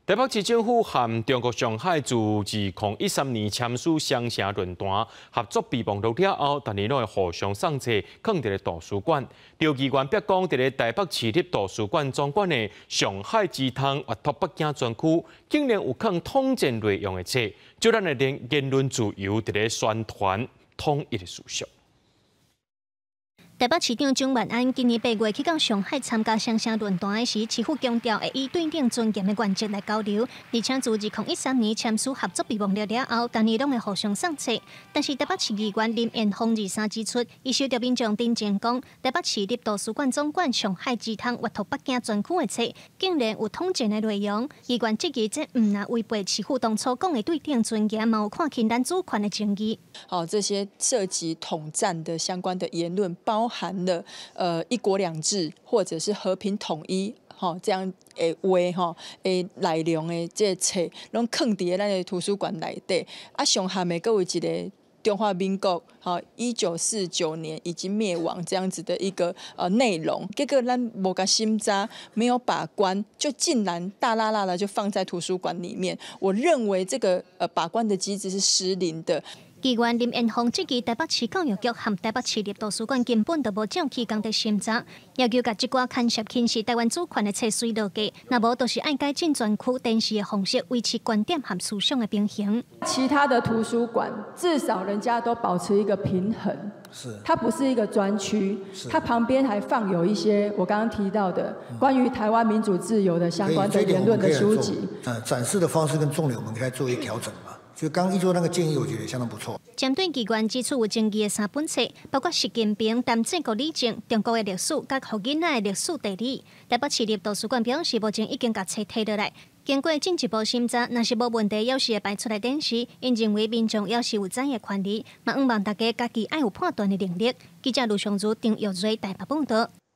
台北市政府和中國上海自2013年簽署雙城論壇合作備忘錄了後，逐年攏會互相送冊，囥佇咧圖書館。劉議員表講，佇咧台北市立圖書館總館的上海之窗閱讀北京專區，竟然有囥統戰內容的冊，就咱的言論自由佇咧宣傳統一的思想。台北市長蔣萬安今年8月去到上海參加雙城論壇時，市府強調會以對等尊嚴的原則來交流，而且自2013年簽署合作備忘錄了後，逐年攏會互相送冊。但是台北市議員林彦鳳23指出，伊收著民眾陳情講，台北市立圖書館總館上海之窗閱讀北京專區的冊，竟然有統戰的內容。議員質疑這毋但違背市府當初講的對等尊嚴，嘛有看輕咱主權的爭議。好，這些涉及統戰的相關的言論，包含了一國兩制或者是和平統一，吼這樣的話吼的內容的這個冊，攏囥佇咧咱的圖書館內底。啊，上下面閣有一個中華民國，吼1949年已經滅亡這樣子的一個內容，結果咱無共審查，沒有把關，就竟然大剌剌的就放在圖書館裡面。我認為這個把關的機制是失靈的。議員林彦鳳質疑台北市教育局和台北市立圖書館根本就無照期工佇審查，要求共這寡牽涉輕視台灣主權的冊隨落架，若無就是愛改進專區展示的方式，維持觀點和思想的平衡。其他的圖書館至少人家都保持一個平衡，它不是一個專區，它旁邊還放有一些我剛剛提到的關於台灣民主自由的相關的言論的書籍。展示的方式跟重點，我們可以做一個調整嘛。就剛一做那個建議，我覺得相當不錯。針對議員指出有爭議的三本冊，包括習近平談治國理政、中國的歷史佮予囡仔的歷史地理。台北市立圖書館表示，目前已經共冊提落來，經過進一步審查，若是無問題，猶是會擺出來展示。𪜶認為民眾猶是有知的權利，嘛向望大家家己愛有判斷的能力。記者盧尚如、張玉瑞台北報道。